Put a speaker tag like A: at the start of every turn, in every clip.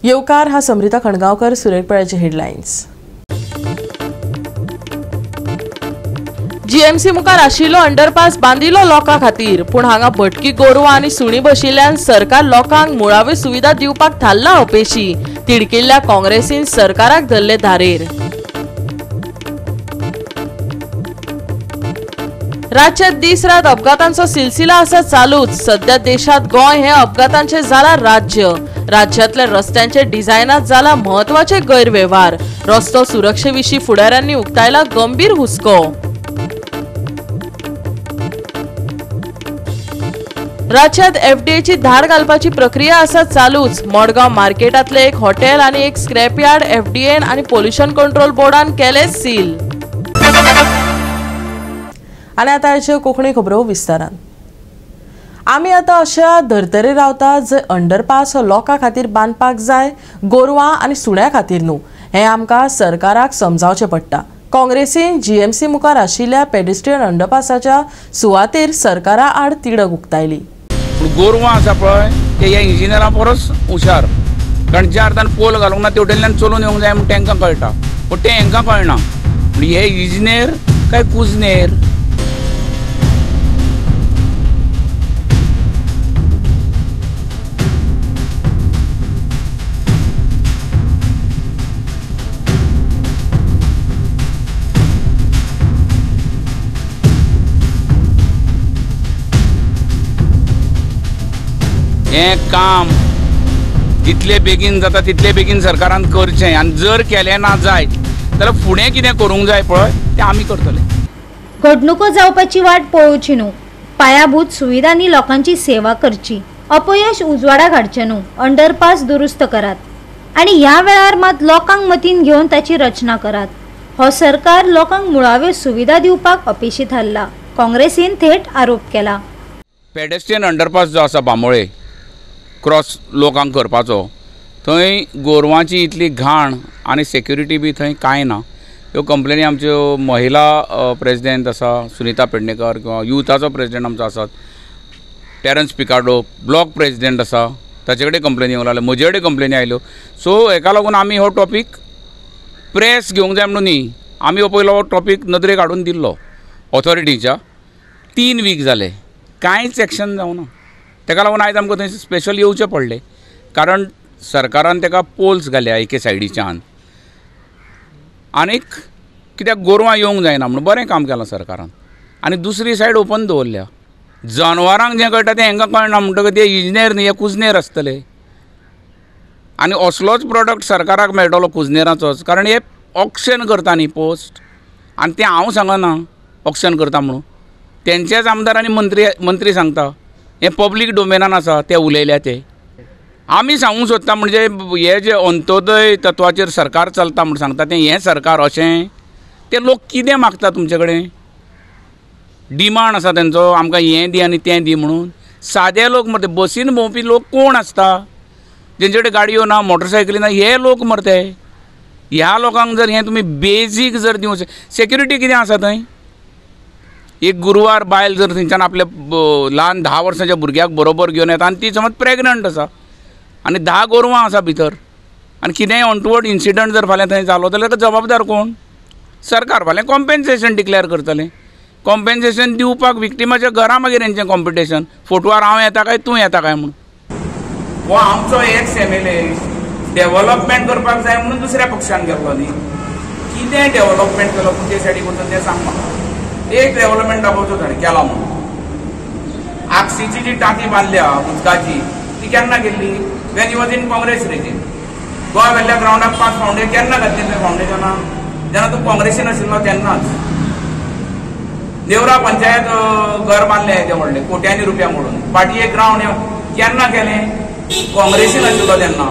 A: येवकार हा Samrita खणगांवकर. सुरेखपळ्याचे headlines. GMC मुखार आशिल्लो अंडरपास बांदिलो लोकां खातीर, पूण हांगा भटकी गोरवां आनी सुणी बशिल्ल्यान सरकार लोकांक मुळाव्यो सुविधा दिवपाक थारला अपेशी. तिडकिल्ल्या काँग्रेसीन सरकाराक धरले धारेर. राज्यात दीस रात अपघातांचो सिलसिला आसा चालूच. सध्या देशात गोंय हे अपघातांचे जाला राज्य. राज्यातल्या रस्त्यांचे डिझायनात जाला म्हत्वाचे गैरवेव्हार. रस्तो सुरक्षेविशीं फुडाऱ्यांनी उक्तायला गंभीर हुस्को. राज्यात एफडीएची धाड घालपाची प्रक्रिया आसा चालूच. मडगांव मार्केटातले एक हॉटेल आनी एक स्क्रॅपयार्ड एफडीएन आनी पोल्युशन कंट्रोल बोर्डान केले सील. आनी आतां आयच्यो कोंकणी खबरो विस्तारान. आमी आतां अशा धर्तरेर रावता जंय अंडरपास हो लोकां खातीर बांदपाक जाय, गोरवां आनी सुण्या खातीर न्हू, हें आमकां सरकाराक समजावचें पडटा. काँग्रेसीन जीएमसी मुखार आशिल्ल्या पेडेस्ट्रियन अंडरपासाच्या सुवातेर सरकारा आड तिडक उक्तायली.
B: पूण गोरवां आसा पळय ते ह्या इंजिनियरां परस हुशार, कारण ज्या अर्थान पोल घालूंक ना तेवटेंतल्यान चलून येवंक जाय म्हूण तांकां कळटा, पूण तें हांकां कळना. पूण हे इंजिनियर काय कुजनेर? हें काम जितले बेगीन जाता तितले बेगीन सरकारान करचें, आनी जर केलें ना जायत जाल्यार फुडें कितें करूंक जाय पळय तें आमी करतले.
C: घडणुको जावपाची वाट पळोवची न्हू, पायाभूत सुविधांनी लोकांची सेवा करची, अपयश उजवाडाक हाडचें न्हू, अंडरपास दुरुस्त करात आनी ह्या वेळार मात लोकांक मतीन घेवन ताची रचना करात. हो सरकार लोकांक मुळाव्यो सुविधा दिवपाक अपेशी थारला, काँग्रेसीन थेट आरोप केला.
B: पेडेस्ट्रियन अंडरपास जो आसा बांबोळे क्रॉस लोकांक करपाचो, थंय गोरवांची इतली घाण आनी सेक्युरिटी बी थंय कांय ना. ह्यो कंप्लेनी आमच्यो महिला प्रेजिडेंट आसा सुनीता पेडणेकर, किंवा युथाचो प्रेजिडेंट आमचो आसात टेरन्स पिकार्डो, ब्लॉक प्रेजिडेंट आसा ताचे कडेन कंप्लेनी येवंक लागल्यो, म्हजे कडेन कंप्लेनी आयल्यो. सो हेका लागून आमी हो टॉपीक प्रेस घेवंक जाय म्हणून न्ही, आमी हो पयलो टॉपीक नदरेक हाडून दिल्लो ऑथॉरिटीच्या. 3 वीक जाले कांयच एक्शन जावना. ताका लागून आयज आमकां थंय स्पेशल येवचें पडलें, कारण सरकारान ताका पोल्स घाल्या एके सायडीच्यान, आनीक कित्याक गोरवां येवंक जायना म्हणून बरें काम केलां सरकारान, आनी दुसरी सायड ओपन दवरल्या. जनवरांक जें कळटा तें हांकां कळना, म्हणटकच ते इंजिनियर न्ही, हे कुजनेर आसतले. आनी असलोच प्रोडक्ट सरकाराक मेळटलो कुजनेराचोच, कारण हे ऑक्शन करता न्ही पोस्ट, आनी तें हांव सांगना ऑक्शन करता म्हणून, तेंचेच आमदार आनी मंत्री सांगता. हें पब्लीक डोमेनान आसा, ते उलयल्या ते. आमी सांगूंक सोदता म्हणजे हे जे अंत्योदय तत्वाचेर सरकार चलता म्हूण सांगता तें हें सरकार अशें ते लोक कितें मागता तुमचे कडेन, डिमांड आसा तेंचो आमकां हें दी आनी तें दी म्हणून. सादे लोक मरते, बसीन भोंवपी लोक कोण आसता, जेंचे कडेन गाडयो ना मोटरसायकली ना, हे लोक मरते. ह्या लोकांक जर हें तुमी बेजीक जर दिवं, सेक्युरिटी कितें आसा थंय? एक गुरवार बायल जर थंयच्यान आपल्या ल्हान 10 वर्सांच्या भुरग्याक बरोबर घेवन येता आनी ती समज प्रेग्नंट आसा आनी 10 गोरवां आसा भितर, आनी कितेंय अनटुवर्ड इन्सिडंट जर फाल्यां थंय जालो जाल्यार ताका जबाबदार कोण? सरकार. फाल्यां कॉम्पेन्सेशन डिक्लेअर करतलें, कॉम्पेन्सेशन दिवपाक विक्टिमाच्या घरा मागीर हेंचें कॉम्पिटिशन, फोटवार हांव येता काय तूं येता काय म्हणून. हो आमचो एक्स MLA development करपाक जाय म्हणून दुसऱ्या पक्षान गेल्लो न्ही, कितें डेव्हलपमेंट केलो तुमचे सायडीक वचून तें सांग म्हाका. एक डेव्हलपमेंट दाखोवचो ताणें केला म्हणून. आक्षीची जी टाकी बांदल्या उदकाची ती केन्ना केल्ली? When he was in Congress regime. Goa वेल्ल्या ग्रावंडाक 5 फावंडे केन्ना घातली तुवें फावंडेशनां? जेन्ना तूं काँग्रेसीन आशिल्लो तेन्नाच. नेवरा पंचायत घर बांदलें येदें व्हडलें कोट्यांनी रुपया मोडून, पाटये ग्रावंड केन्ना केलें? काँग्रेसीन आशिल्लो तेन्ना.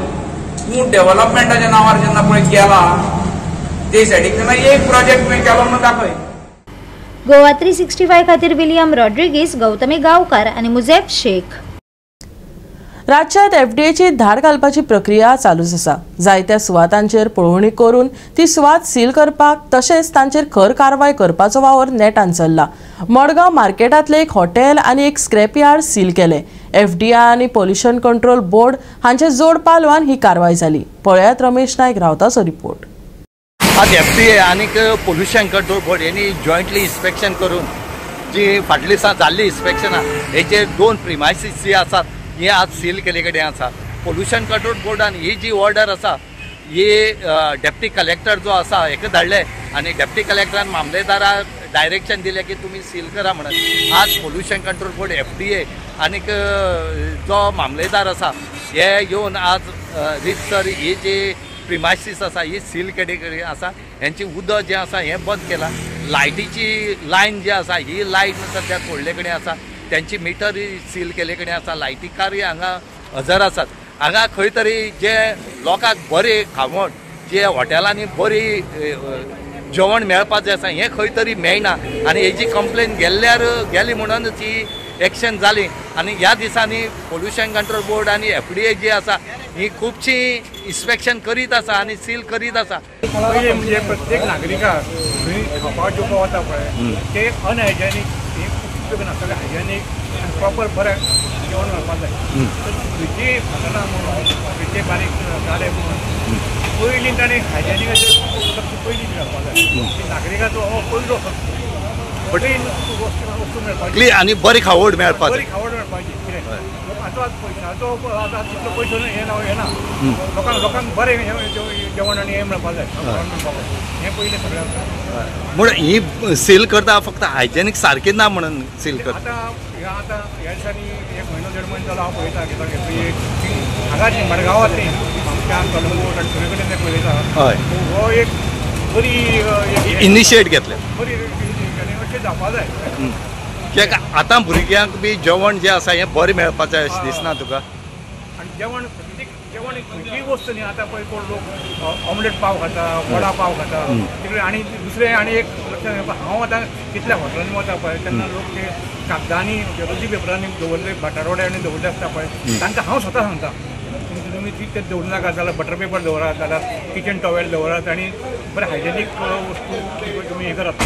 B: तूं डेव्हलपमेंटाच्या नांवार जेन्ना पळय केला ते सायडीक तेन्ना एक प्रोजेक्ट तुवें केलो म्हणून दाखय.
C: गोवा 365 खातीर विलियम रॉड्रिगीस, गौतमी गांवकार आनी मुझेफ शेख.
A: राज्यात एफडीएची धाड घालपाची प्रक्रिया चालूच आसा. जायत्या सुवातांचेर पळोवणी करून ती सुवात सील करपाक तशेंच तांचेर खर कारवाय करपाचो वावर नेटान चल्ला. मडगांव मार्केटांतलें एक हॉटेल आनी एक स्क्रॅपयार्ड सील केलें. एफडीआय आनी पोल्युशन कंट्रोल बोर्ड हांचे जोड पालवान ही कारवाय जाली. पळयात रमेश नायक रावताचो रिपोर्ट.
D: आज एफडीए आनी पोल्युशन कंट्रोल बोर्ड यांनी जॉयंटली इन्स्पेक्शन करून जी फाटली दिसा जाल्ली इन्स्पेक्शनां हेचेर दोन प्रिमायसीस जी आसात हे आज सील केल्ले कडेन आसा. पोल्युशन कंट्रोल बोर्डान ही जी ऑर्डर आसा ही डेप्टी कलेक्टर जो आसा हेका धाडले आनी डेप्टी कलेक्टरान मामलेदाराक डायरेक्शन दिलें की तुमी सील करा म्हणून. आज पोल्युशन कंट्रोल बोर्ड एफडीए आनीक जो मामलेदार आसा हे येवन आज रितसर ही जी प्रिमायसीस आसा ही सील केल्ले कडेन आसा. हेंची उदक जें आसा हें बंद केलां. लायटीची लायन जी आसा ही लायन सद्या तोडले कडेन आसा. त्यांची मिटर सील केल्ले कडेन आसा. लायटीकारय हांगा हजर आसात. हांगा खंय तरी जे लोकांक बरें खावण जे हॉटेलांनी बरी जेवण मेळपाचें आसा हें खंय तरी मेळना आनी हेजी कंप्लेन गेल्ल्यार गेली म्हणून ती एक्शन जाली. आनी ह्या दिसांनी पोल्युशन कंट्रोल बोर्ड आनी एफडीए जी आसा ही खुबशी इन्स्पेक्शन करीत आसा आनी सील करीत आसा.
E: पयलीं म्हणजे प्रत्येक नागरिकाक खंय खावपाक जेवपाक वता पळय ते अनहायजेनीक ना, सगळें हायजेनीक आनी प्रॉपर बरें जेवण मेळपाक जाय. खंयची हॉटेलां म्हणून खंयचे बारीक गाडे म्हणून पयलीं ताणें हायजेनिकाचेर लक्ष पयलीं घालपाक जाय. नागरिकाचो हो पयलो बरी वस्तू मेळपाची
D: आनी बरी खावड मेळपाची,
E: बरी खावड मेळपाची. कितें आतां पयशाचो आतां तितलो पयसो हें ना, लोकांक लोकांक बरें जेवण आनी हें मेळपाक जाय, खावड मेळपाक जाय, हें पयलें सगळ्यांक.
D: म्हण ही सील करता फक्त हायजेनीक सारकी ना म्हणून सील करता.
E: आतां आतां ह्या दिसांनी एक म्हयनो देड म्हयनो जालो हांव पळयता कित्याक हांगा न्ही मडगांवांत न्ही आमच्या कलंगूट आनी सगळे कडेन तें पळयता. हो एक बरी
D: इनिशिएट घेतले,
E: बरी अशें जावपा जाय.
D: कित्याक आतां भुरग्यांक बी जेवण जें आसा हें बरें मेळपाचें अशें दिसना तुका.
E: आनी जेवण जेवण खंयचीय वस्तू न्ही आतां पळय कोण लोक ऑमलेट पाव खाता, वडा पाव खाता तिकडे. आनी दुसरें आनी एक लक्षांत हांव आतां कितल्या हॉटेलांनी वता पळय तेन्ना लोक ते कागदांनी रोजी पेपरांनी दवरले बटाटवडे आनी दवरले आसता पळय तांकां हांव स्वता सांगता तुमी ते दवरूं नाका, जाल्यार बटर पेपर दवरात, जाल्यार किचन टॉवेल दवरात आनी बरें हायजेनीक वस्तू तुमी हें करात.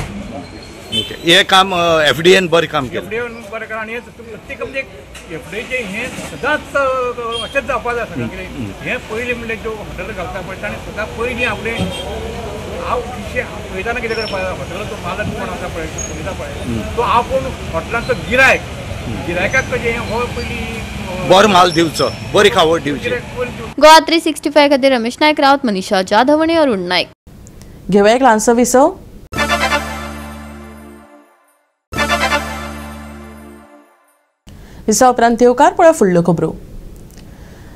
D: ओके, हें काम एफडीएन बरें काम केलें.
E: एफडीएन बरें काम आनी प्रत्येक म्हणजे एफडीएचें हें सदांच अशेंच जावपा जाय सगळें. कितें हें पयलीं म्हणल्यार ज्यो हॉटेल घालता पळय ताणें सदां पयलीं आपलें हांव पळयतना कितें करपा जाय, हॉटेलाचो मालक कोण आसा पळय पळयता पळय तो आपूण हॉटेलांचो गिरायक गिरायकाक कशें हो पयलीं
D: बरो माल दिवचो, बरी खावड दिवची.
F: गोवा 365 खातीर रमेश नायक रावत, मनीषा जाधव आनी अरुण नायक.
A: घेवया एक ल्हानसो विसव. विसवा उपरांत येवकार पळय फुडल्यो खबरो.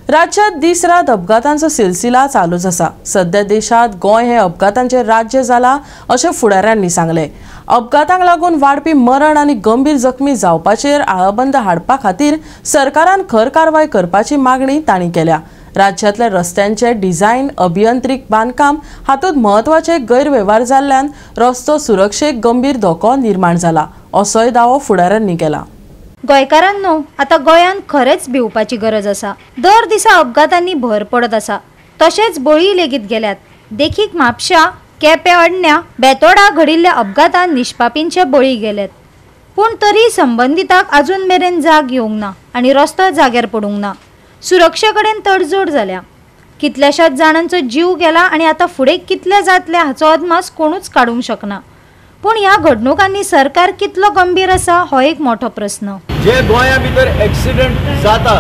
A: राज्यात दीस रात अपघातांचो सिलसिला चालूच आसा. सध्या देशात गोंय हे अपघातांचे राज्य जाला अशें फुडाऱ्यांनी सांगलें. अपघातांक लागून वाडपी मरण आनी गंभीर जखमी जावपाचेर आळाबंद हाडपा खातीर सरकारान खर कारवाय करपाची मागणी तांणी केल्या. राज्यांतल्या रस्त्यांचे डिझायन, अभियांत्रिक बांदकाम हातूंत म्हत्वाचे गैरवेव्हार जाल्ल्यान रस्तो सुरक्षेक गंभीर धोको निर्माण जाला असोय दावो फुडाऱ्यांनी केला.
C: गोंयकारांनो, आतां गोंयांत खरेंच भिवपाची गरज आसा. दर दिसा अपघातांनी भर पडत आसा, तशेंच बळी लेगीत गेल्यात. देखीक म्हापशा, केपें, अडण्या, बेतोडा घडिल्ल्या अपघातांत निष्पापींचे बळी गेल्यात. पूण तरी संबंदिताक अजून मेरेन जाग येवंक ना आनी रस्तो जाग्यार पडूंक ना. सुरक्षे कडेन तडजोड जाल्या. कितल्याशाच जाणांचो जीव गेला आनी आतां फुडें कितले जातले हाचो अदमास कोणूच काडूंक शकना. पूण ह्या घडणुकांनी सरकार कितलो गंभीर आसा हो एक मोठो प्रस्न.
G: जे गोंया भितर एक्सिडंट जाता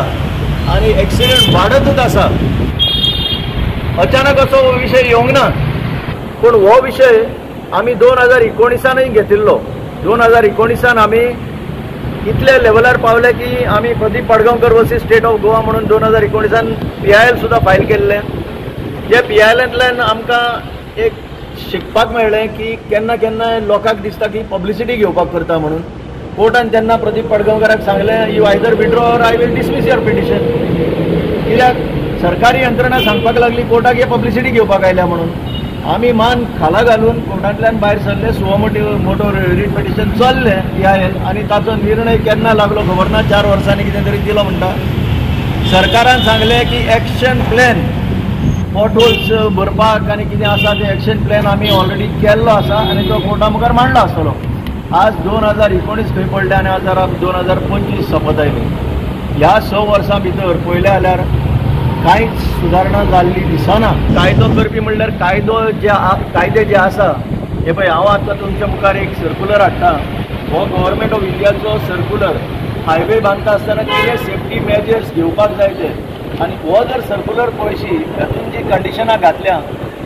G: आनी एक्सिडंट वाडतूच आसा, अचानक असो हो विशय येवंक ना, पूण हो विशय आमी 2019 घेतिल्लो. 2019 आमी इतले लेवलार पावले की आमी Pradeep Padgaonkar versus state of Goa म्हणून 2019 PIL सुद्दां फायल केल्लें. जे PILंतल्यान आमकां एक शिकपाक मेळ्ळें की केन्ना केन्ना लोकांक दिसता की पब्लिसिटी घेवपाक करता म्हणून. कोर्टान तेन्ना प्रदीप पाडगांवकराक सांगलें, you either withdraw or I will dismiss your petition. कित्याक सरकारी यंत्रणा सांगपाक लागली कोर्टाक हे पब्लिसिटी घेवपाक आयल्या म्हणून. आमी मान खाला घालून कोर्टांतल्यान भायर सरले. Suo motu writ petition चल्लें PIL आनी ताचो निर्णय केन्ना लागलो खबर ना. 4 वर्सांनी कितें तरी दिलो म्हणटा. सरकारान सांगलें की एक्शन प्लॅन पॉटहोल्स भरपाक आनी कितें आसा तें एक्शन प्लॅन आमी ऑलरेडी केल्लो आसा आनी तो कोर्टा मुखार मांडलो आसतलो. आज 2019 खंय पडले आनी आज 2025 सोंपत आयली. ह्या 6 वर्सां भितर पळयलें जाल्यार कांयच सुदारणा जाल्ली दिसना. कायदो करपी म्हणल्यार कायदो जे कायदे जे आसा हे पळय, हांव आतां तुमच्या मुखार एक सर्कुलर हाडटा. हो गव्हर्मेंट ऑफ इंडियाचो सर्कुलर, हायवे बांदता आसतना कितें सेफ्टी मेजर्स घेवपाक जाय ते, आनी हो जर सर्कुलर पळयशी तातूंत जी कंडिशनां घातल्या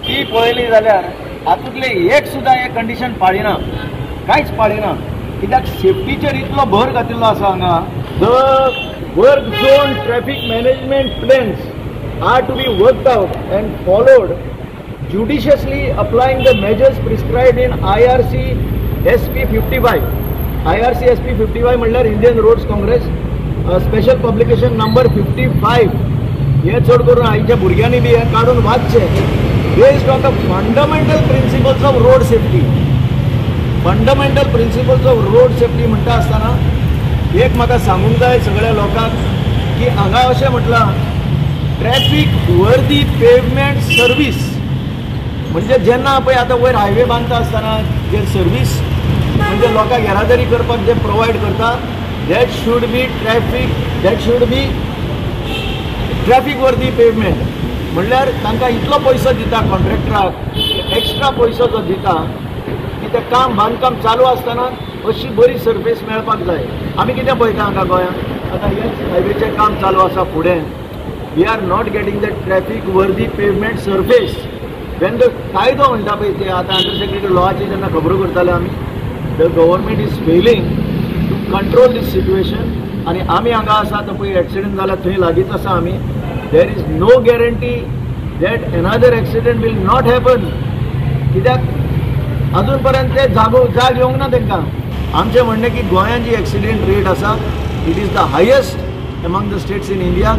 G: ती पळयली जाल्यार हातूंतले एक सुद्दां हे कंडिशन पाळिना, कांयच पाळिना. कित्याक सेफ्टीचेर इतलो भर घातिल्लो आसा हांगा. The work zone traffic management plans are to be worked out and followed judiciously applying the measures prescribed in IRC SP 55. IRC SP 55 म्हणल्यार Indian Roads Congress special publication number 55. हे चड करून आयच्या भुरग्यांनी बी हें काडून वाचचें. Based on the fundamental principles of road safety. Fundamental principles of road safety म्हणटा आसतना एक म्हाका सांगूंक जाय सगळ्या लोकांक की हांगा अशें म्हटलां, ट्रॅफीक वर्दी पेवमेंट सर्वीस म्हणजे जेन्ना पळय आतां वयर हायवे बांदता आसतना जे सर्वीस म्हणजे लोकांक येरादारी करपाक जे प्रोवायड करता, that should be traffic, that should be traffic worthy pavement. म्हणल्यार तांकां इतलो पयसो दिता कॉन्ट्रॅक्टराक, एक्स्ट्रा पयसो जो दिता की तें काम बांदकाम चालू आसतना अशी बरी सर्फेस मेळपाक जाय. आमी कितें पळयता हांगा गोंयांत आतां हेच हायवेचें काम चालू आसा फुडें, we are not getting the traffic worthy pavement surface. When the कायदो म्हणटा पळय ते आतां अंडर सेक्रेटरी लॉची जेन्ना खबरो करताले आमी, the government is failing to control this situation. आनी आमी हांगा आसा तो पळय एक्सिडंट जाला थंय लागींच आसा आमी. There is no guarantee that another accident will not happen. कित्याक अजून पर्यंत ते जाग येवंक ना तांकां. आमचें म्हणणें की गोंयांत जी एक्सिडंट रेट आसा it is the highest among the states in India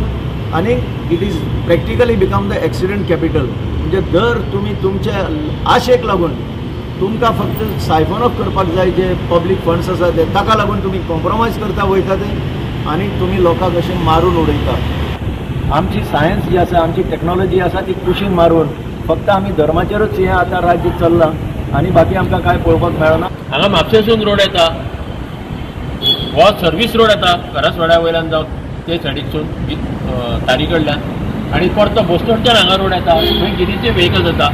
G: आनी it is practically become the accident capital. म्हणजे दर तुमी तुमच्या आशेक लागून तुमकां फक्त सायफन ऑफ करपाक जाय जे पब्लीक फंड्स आसा ते, ताका लागून तुमी कॉम्प्रोमायज करता वयता ते आनी तुमी लोकांक अशें मारून उडयता. आमची सायन्स जी आसा, आमची टॅक्नॉलॉजी आसा ती कुशीन मारून फक्त आमी धर्माचेरूच हें आतां राज्य चल्लां आनी बाकी आमकां कांय पळोवपाक मेळना.
H: हांगा म्हापशेसून रोड येता, हो सर्वीस रोड येता करासवाड्या वयल्यान जावन ते सायडीकसून तारी कडल्यान, आनी परतो बोस्तोडच्यान हांगा रोड येता, थंय गिरीचे व्हेकल जाता.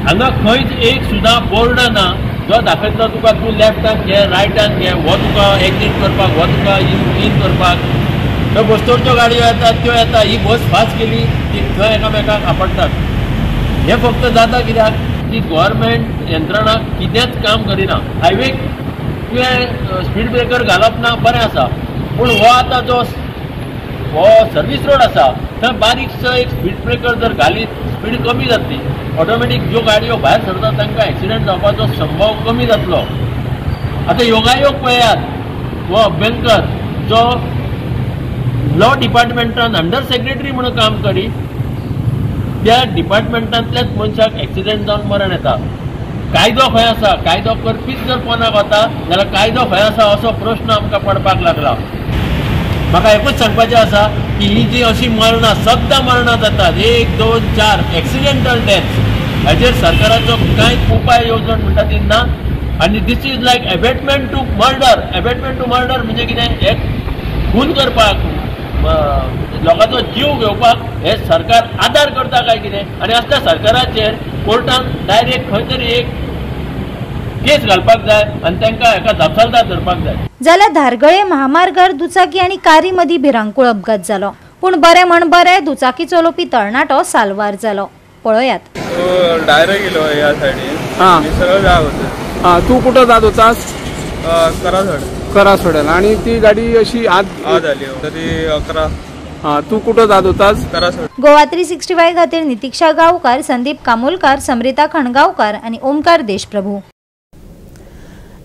H: हांगा खंयच एक सुद्दां बोर्ड ना जो दाखयतलो तुका तूं लेफ्टान घे रायटान घे, हो तुका एक्झीट करपाक, हो तुका इन करपाक. थंय बोस्तोडच्यो गाडयो येतात त्यो येता, ही बस फास्ट केली ती थंय एकामेकांक आपडटात. हें फक्त जाता कित्याक की गव्हर्मेंट यंत्रणा कितेंच काम करिना. हायवेक तुवें स्पीड ब्रेकर घालप ना बरें आसा, पूण हो आतां जो हो सर्वीस रोड आसा थंय बारीकसो एक स्पीड ब्रेकर जर घालीत स्पीड कमी जातली, ऑटोमॅटीक ज्यो गाडयो भायर सरता तांकां एक्सिडंट जावपाचो संभव कमी जातलो. आतां योगायोग पळयात, हो अभ्यंकर जो लॉ डिपार्टमेंटान अंडर सेक्रेटरी म्हणून काम करी त्या डिपार्टमेंटांतल्याच मनशाक एक्सिडंट जावन मरण येता. कायदो खंय आसा? कायदो करपीच जर कोणाक वता जाल्यार कायदो खंय आसा असो प्रश्न आमकां पडपाक लागला. म्हाका एकूच सांगपाचें आसा की ही जी अशी मरणां सद्दां मरणां जातात, 1, 2, 4 एक्सिडेंटल डेथ्स, हाचेर सरकाराचो कांयच उपाय येवजण म्हणटा ती ना. आनी this is like abetment to murder. Abetment to murder म्हणजे कितें? एक खून करपाक, लोकांचो जीव घेवपाक हे सरकार आदार करता काय कितें? आनी असल्या सरकाराचेर कोर्टान डायरेक्ट खंय तरी एक केस घालपाक जाय आनी तांकां एका जापसालदार धरपाक जाय.
C: जाल्यार धारगळे महामार्गार दुचाकी आनी कारी मदीं भिरांकूळ अपघात जालो, पूण बरें म्हण बरें दुचाकी चलोवपी तरणाटो साल्वार जालो. पळयात.
I: डायरेक्ट गेलो ह्या सायडीन सरळ जाग होता.
J: तू कुठं जात होतास?
I: करासवाड.
J: करासवाड्याला. आणि ती गाडी अशी आत
I: आली तरी 11.
J: तू कुठं जात होतास?
I: करासवाड.
C: गोवा 365 खातीर नितीक्षा गांवकार, संदीप कामोलकार, समरिता खणगांवकार आणि ओमकार देशप्रभू.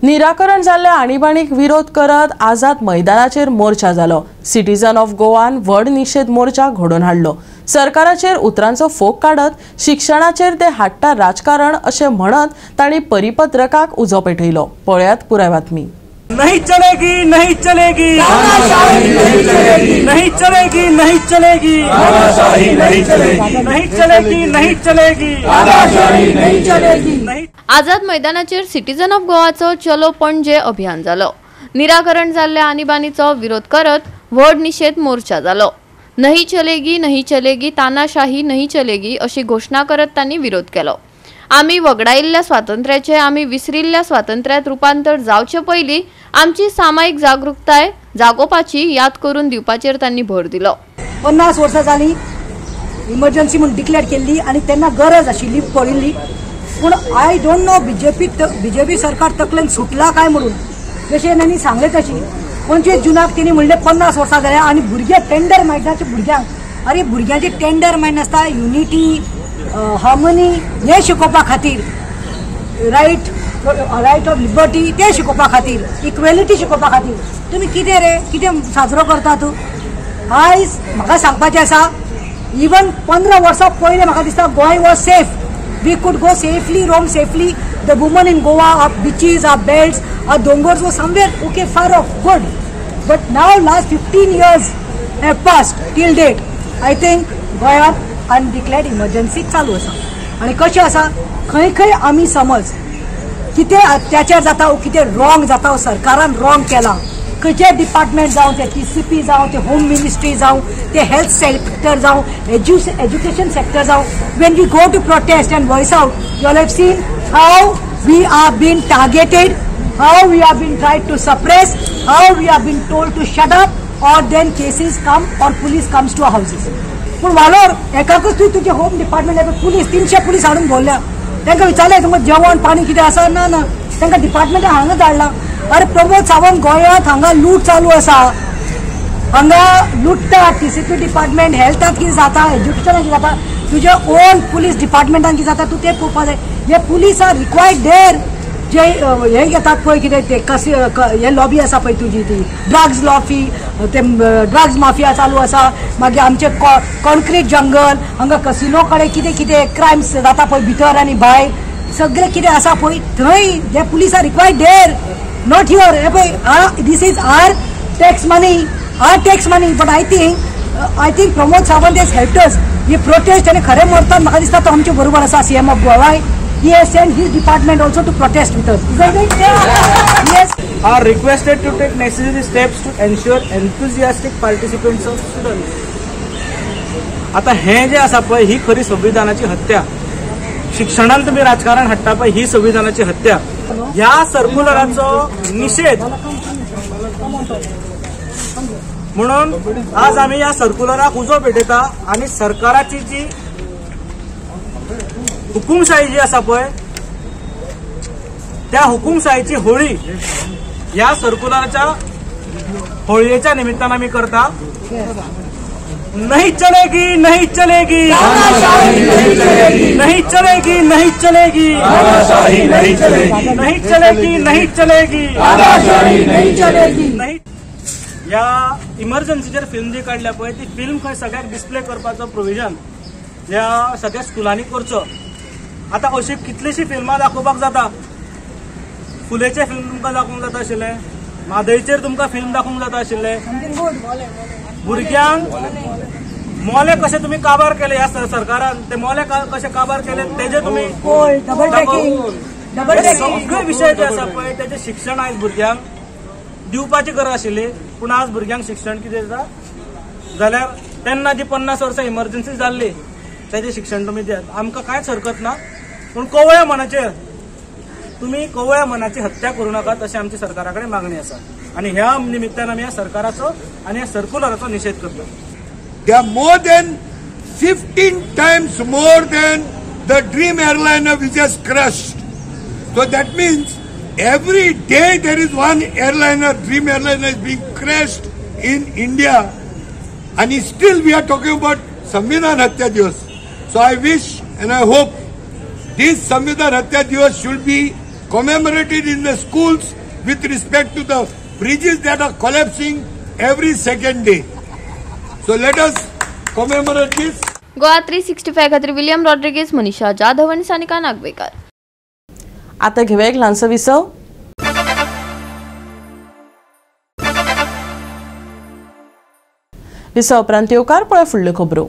A: निराकरण जाल्ल्या आणीबाणीक विरोध करत आझाद मैदानाचेर मोर्चा जालो. सिटीजन ऑफ गोवान व्हड निशेध मोर्चा घडोवन हाडलो. सरकाराचेर उतरांचो फोग काडत शिक्षणाचेर ते हाडटा राजकारण अशें म्हणत तांणी परिपत्रकाक उजो पेटयलो. पळयात पुराय बातमी.
K: नहीं चलेगी, नहीं चलेगी, नहीं चलेगी, नहीं चलेगी, नहीं चलेगी, नहीं चलेगी, नहीं चलेगी, नहीं चलेगी, नहीं चलेगी।
F: आझाद मैदानाचेर सिटीजन ऑफ गोवाचो चलो पणजे अभियान जालो। निराकरण जाल्ल्या आणीबाणीचो विरोध करत व्हड निषेध मोर्चा जालो। नहीं चलेगी, नहीं चलेगी, तानाशाही नहीं चलेगी अशी घोषणा करत तांणी विरोध केलो। आमी वगडायिल्ल्या स्वातंत्र्याचे आमी विसरिल्ल्या स्वातंत्र्यात रुपांतर जावचे पयलीं आमची सामायिक जागृताय जागोवपाची याद करून दिवपाचेर तांणी भर दिलो।
L: 50 वर्सां जाली इमर्जन्सी म्हूण डिक्लेअर केल्ली आनी तेन्ना गरज आशिल्ली पडिल्ली, पूण I don't know BJP सरकार तकलेन सुटला काय म्हणून जशें तांणी सांगलें तशी 25 जुनाक तेणी म्हणलें 50 वर्सां जाल्या आनी भुरगे टेंडर मायंडाचे भुरग्यांक, अरे भुरग्यांचे टेंडर मायंड आसता युनिटी हार्मनी हें शिकोवपा खातीर, रायट ऑफ लिबर्टी तें शिकोवपा खातीर, इक्वेलिटी शिकोवपा खातीर तुमी कितें रे कितें साजरो करता तूं? आयज म्हाका सांगपाचें आसा, इवन 15 वर्सां पयलें म्हाका दिसता Goa was safe, we could go safely, roam safely. The woman in Goa, our beaches, our belts, our dongors were somewhere okay far off, good. But now last 15 years have passed till date. I think गोंयांत अनडिक्लेअर्ड emergency चालू आसा आनी कशें आसा खंय खंय आमी समज कितें अत्याचार जाता वो कितें रॉंग जाता, सरकारान रॉंग केलां, खंयचे डिपार्टमेंट जावं, ते TCP जावं, ते होम मिनिस्ट्री जावं, ते हेल्थ सेक्टर जावं, एज्युकेशन सेक्टर जावं, when we go to protest and voice out, you all have seen how we are been targeted, how we are been tried to suppress, how we are been told to shut up or then cases come or police comes to our houses. पूण वालोर एकाकूच तुवें तुजें home department police 300 police हाडून दवरल्या, तांकां विचारलें तुमकां जेवण पाणी कितें आसा? ना ना, तांकां डिपार्टमेंटान हांगा धाडलां। अरे प्रमोद सावंत गोंयांत हांगा लूट चालू आसा, हांगा लुट्टा TCP department, हेल्थांत कितें जाता, एज्युकेशनान कितें जाता, तुज्या ओन पुलीस डिपार्टमेंटान कितें जाता, तूं तें पळोवपा जाय। हे पुलीस आर रिक्वायर्ड देर जे हे घेतात पळय कितें ते कसे हे लॉबी आसा पळय तुजी ती ड्रग्स लॉबी, ते ड्रग्स माफिया चालू आसा, मागीर आमचे कॉन्क्रीट जंगल, हांगा कसिनो कडेन कितें कितें क्रायम्स जाता पळय भितर आनी भायर सगळें कितें आसा पळय थंय जे police are required there, not here. हे पळय this is our tax money, our tax money. But I think Pramod Sawant has helped us. Hey protest आनी खरें मरतात म्हाका दिसता तो आमचे बरोबर आसा। CM of Goa, he has sent his department also to protest with us. Is that right? Yes.
K: Are requested to take necessary steps to ensure enthusiastic participants of students. आता हे जे आसा पळय ही खरी संविधानाची हत्या। शिक्षणान तुमी राजकारण हाडटा पळय ही संविधानाची हत्या। ह्या सर्क्युलराचो निषेध म्हणून आज आमी ह्या सर्क्युलराक उजो पेटयता आनी सरकाराची जी हुकुमशाही जी आसा पळय त्या हुकुमशाहीची होळी ह्या सर्क्युलराच्या होळयेच्या निमित्तान आमी करता। नहीं चलेगी, नहीं चलेगी, नहीं चलेगी, नहीं चलेगी, नहीं चलेगी, नहीं चलेगी, नहीं चलेगी, नहीं चलेगी, नहीं। ह्या इमर्जन्सीचेर फिल्म जी काडल्या पळय ती फिल्म खंय सगळ्याक डिस्प्ले करपाचो प्रोविजन ह्या सगळ्या स्कुलांनी करचो। आतां अशी कितलीशीं फिल्मां दाखोवपाक जाता, फुलेचें फिल्म तुमकां दाखोवंक जाता आशिल्लें, म्हादयचेर तुमकां फिल्म दाखोवंक जाता आशिल्लें, भुरग्यांक मोले कशे तुमी काबार केले ह्या सरकारान, ते मोले कशे काबार केले तेजे तुमी सगळे विशय जे आसा पळय तेजें शिक्षण आयज भुरग्यांक दिवपाची गरज आशिल्ली, पूण आज भुरग्यांक शिक्षण कितें जाता जाल्यार तेन्ना जी 50 वर्सां इमर्जन्सी जाल्ली तेजें शिक्षण तुमी दियात, आमकां कांयच हरकत ना, पूण कोवळ्या मनाचेर तुमी कोवळ्या मनाची हत्या करूं नाकात अशें आमची सरकारा कडेन मागणी आसा आनी ह्या निमित्तान आमी ह्या सरकाराचो आनी ह्या सर्क्युलराचो निशेध करता।
M: They are more than 15 times more than the Dream airliner which has crashed. So that means every day there is one airliner, Dream airliner is being crashed in India, and still we are talking about Samvidhan Hatya Divas. So I wish and I hope this Samvidhan Hatya Divas should be commemorated in the schools with respect to the bridges that are collapsing every second day. So let us commemorate this.
F: Goa 365 खातीर William Rodriguez, मनीषा जाधव आनी सानिका नागवेकर।
A: आता घेऊया एक ल्हानसो विसव। दिसा उपरांत येवकार पळय फुडल्यो खबरो.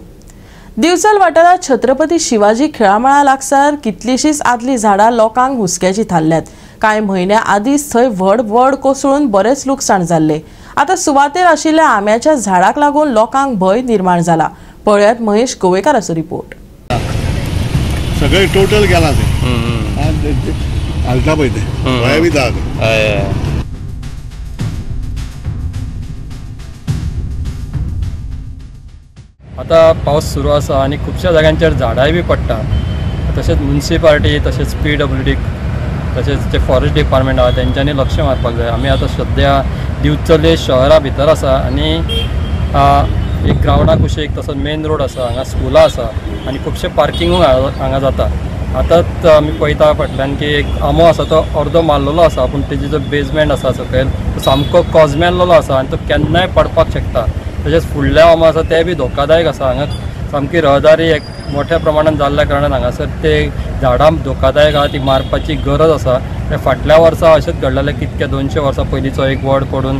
A: दिवचल वाठारांत छत्रपती शिवाजी खेळामळा लागसार कितलीशीच आदलीं झाडां लोकांक हुस्क्याची थारल्यात. कांय म्हयन्या आदींच थंय व्हड व्हड कोसळून बरेंच लुकसाण जाल्लें. आतां सुवातेर आशिल्ल्या आंब्याच्या झाडाक लागून लोकांक भंय निर्माण जाला. पळयात महेश गोवेकाराचो रिपोर्ट.
N: सगळे टोटल गेला ते हालता पळय ते बी जाता.
I: आतां पावस सुरू आसा आनी खुबश्या जाग्यांचेर झाडांय बी पडटा. तशेंच म्युनिसिपालिटी तशेंच PWD तशेंच जे फॉरेस्ट डिपार्टमेंट आहा तेंच्यांनी लक्ष मारपाक जाय. आमी आतां सद्या दिवचले शहरा भितर आसा आनी एक ग्रावंडा कुशीक तसोच मेन रोड आसा, हांगा स्कुलां आसा आनी खुबशे पार्किंगूय हांगा जाता. आतांच आमी पळयता फाटल्यान की एक आंबो आसा तो अर्दो मारलेलो आसा, पूण तेजी जो बेजमेंट आसा सकयल तो सामको कोजमेल्लो आसा आनी तो केन्नाय पडपाक शकता. तशेंच फुडले आंबो आसा ते बी धोकादायक आसा. हांगा सामकी रहदारी एक मोठ्या प्रमाणान जाल्ल्या कारणान हांगासर ते झाडां धोकादायक आहा, ती मारपाची गरज आसा. ते फाटल्या वर्सा अशेंच घडलेलें, कितक्या 200 वर्सां पयलींचो एक वड पडून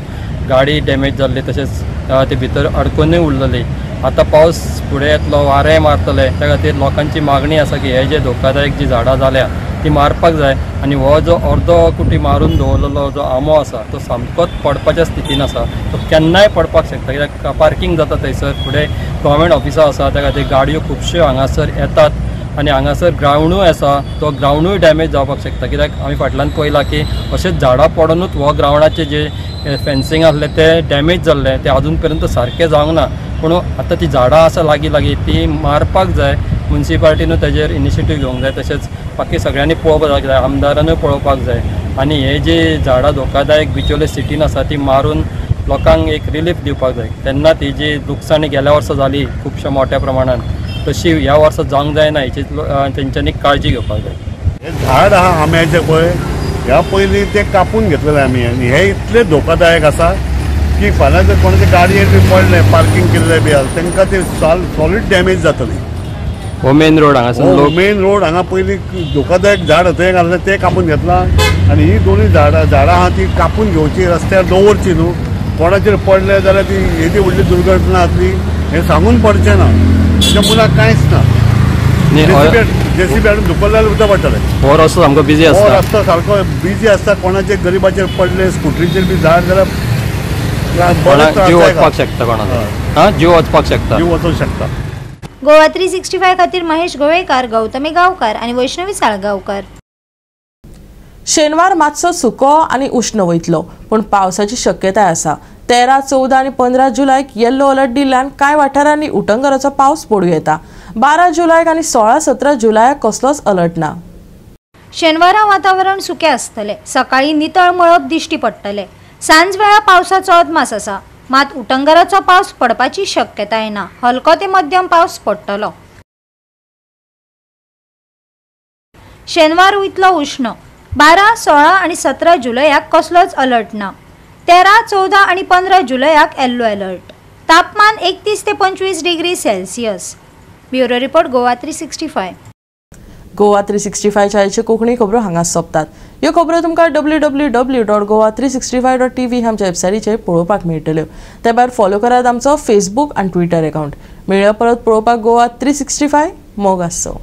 I: गाडी डॅमेज जाल्ली, तशेंच ते भितर अडकूनय उरलेली. आतां पावस फुडें येतलो, वारें मारतलें, त्या खातीर लोकांची मागणी आसा की हे जे धोकादायक जी झाडां जाल्या ती मारपाक जाय. आनी हो जो अर्दो कुटी मारून दवरलेलो जो आंबो आसा तो सामकोच पडपाच्या स्थितीन आसा, तो केन्नाय पडपाक शकता. कित्याक पार्किंग जाता थंयसर, फुडें गव्हर्मेंट ऑफिसां आसा, त्या खातीर गाडयो खुबश्यो हांगासर येतात आनी हांगासर ग्रावंडूय आसा, तो ग्रावंडूय डॅमेज जावपाक शकता. कित्याक आमी फाटल्यान पळयलां की अशेंच झाडां पडुनूच हो ग्रावंडाचें जे फेन्सिंग आसलें तें डॅमेज जाल्लें, तें आजून पर्यंत सारकें जावंक ना. पूण आतां ती झाडां आसा लागीं लागीं ती मारपाक जाय. म्युनिसिपालिटीनूय तेजेर इनिशिएटीव घेवंक जाय, तशेंच बाकी सगळ्यांनी पळोवपाक जाय, आमदारानूय पळोवपाक जाय. आनी हे जी झाडां धोकादायक बिचोले सिटीन आसा ती मारून लोकांक एक रिलीफ दिवपाक जाय. तेन्ना ती जी लुकसाणी गेल्या वर्सा जाली खुबश्या मोठ्या प्रमाणान तशी ह्या वर्सा जावंक जायना हेची तेंच्यांनी काळजी घेवपाक जाय.
N: हे झाड आहा आंब्याचें पळय, ह्या पयलीं तें कापून घेतलेलें आमी आनी हे इतलें धोकादायक आसा की फाल्यां जर कोणाचे गाडयेर बी पडलें, पार्किंग केल्लें बी आसा, तांकां ते सॉलीड डॅमेज जातली.
I: हो मेन रोड हांगासर,
N: मेन रोड हांगा पयलीं धोकादायक झाड थंय घातलें तें कापून घेतलां आनी ही दोनूय झाडां आहा ती कापून घेवची, रस्त्यार दवरची न्हू. कोणाचेर पडलें जाल्यार ती येदी व्हडली दुर्घटना जातली हें सांगून पडचें ना. तेच्या मुळाक कांयच ना. जेसीबी हाडून धुकल्ल्यार उदक पडटलें.
I: हो रस्तो सामको बिजी आसता,
N: हो रस्तो सारको बिजी आसता. कोणाचेर गरिबाचेर पडलें, स्कुटरीचेर बी झाड जाल्यार
I: जीव वचपाक शकता, कोणाचो जीव वचपाक शकता,
N: जीव वचूंक शकता.
C: गोवा 365 खातीर महेश गोवेकार, गौतमी गांवकार आनी वैष्णवी साळगांवकार.
A: शेनवार मातसो सुको आनी उश्ण वयतलो, पूण पावसाची शक्यताय आसा. 13, 14 आनी 15 जुलयाक येल्लो अलर्ट दिल्ल्यान कांय वाठारांनी उटंगराचो पावस पडूं येता. 12 जुलयाक आनी 16-17 जुलयाक कसलोच अलर्ट ना.
C: शेनवारा वातावरण सुकें आसतलें. सकाळी नितळ मळब दिश्टी पडटलें. सांजवेळा पावसाचो अदमास आसा, मात उटंगराचो पावस पडपाची शक्यताय ना. हलको ते मध्यम पावस पडटलो. शेनवार वयतलो उश्ण. 12, 16 आनी 17 जुलयाक कसलोच अलर्ट ना. 13, 14 आनी 15 जुलयाक येल्लो अलर्ट. तापमान 31 ते 25 degree Celsius. Bureau report, Goa 365.
A: Goa 365 Konkani खबरो हांगा सोंपतात. ह्यो खबरो तुमकां www.goa365.tv आमच्या वेबसायटीचेर पळोवपाक मेळटल्यो. ते भायर फॉलो करात आमचो फेसबूक आनी ट्विटर अकाउंट. मेळया परत पळोवपाक गोवा 365. मोग आसचो.